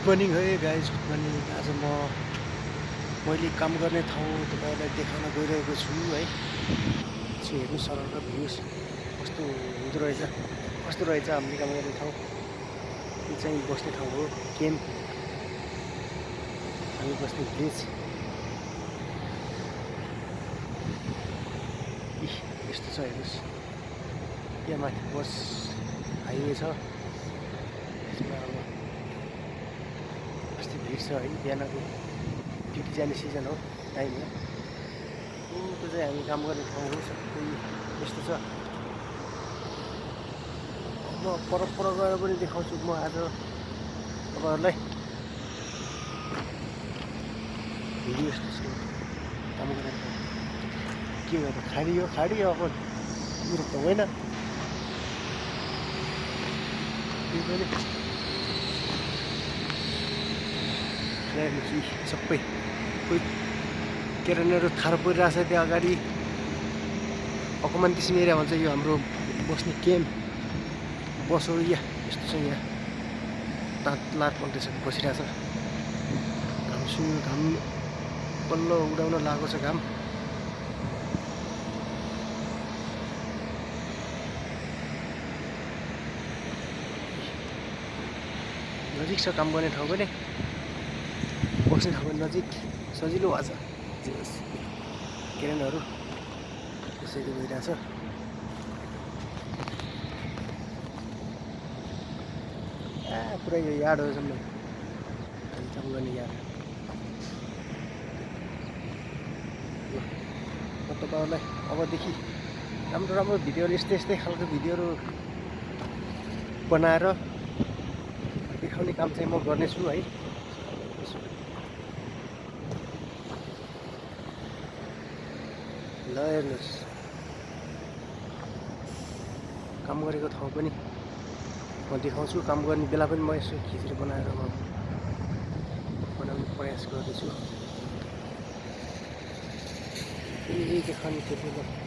Morning है guys, good morning. आज मैले काम गर्ने ठाउँ तपाईँलाई देखाउन गइरहेको छु है। हेर्नु सरलको भ्युज कस्तो हुँदो रहेछ, कस्तो रहेछ हामीले काम गर्ने ठाउँ। यो चाहिँ बस्ने ठाउँ हो, क्याम्प, हामी बस्ने भिलेज। यस्तो छ हेर्नुहोस्, यहाँ माथि बस हाइवे छ। यसमा अब अस्ति भिड छ है, बिहानको ड्युटी जाने सिजन हो, टाइम हो। त्यो चाहिँ हामी काम गर्ने ठाउँ हो, सबै यस्तो छ। म पर गएर पनि देखाउँछु म आज तपाईँहरूलाई। भिडियो यस्तो छ काम गर्ने ठाउँ। के गर्नु, खाडी हो अब कुरो त होइन। सबै कोही केरेनहरू थाहा परिरहेछ त्यहाँ अगाडि। अकमान किसिम एरिया भन्छ यो हाम्रो बस्ने क्याम्प, बस हो। यस्तो छ यहाँ तातलार कन्टेसन बसिरहेछ। घाम बल्ल उडाउन लागेको छ घाम। नजिक छ काम गर्ने ठाउँ पनि, बस्ने ठाउँ पनि नजिक, सजिलो भएको छ। केरेनहरू त्यसरी गइरहेछ। पुरै यो यार्ड हो सम्म काम गर्ने यार्ड। म तपाईँहरूलाई अबदेखि राम्रो भिडियोहरू, यस्तै खालको भिडियोहरू बनाएर देखाउने काम चाहिँ म गर्नेछु है। ल हेर्नुहोस्, काम गरेको ठाउँ पनि म देखाउँछु। काम गर्ने बेला पनि म यसो खिचेर बनाएर म बनाउने प्रयास गर्दैछु। यही देखाउने थियो।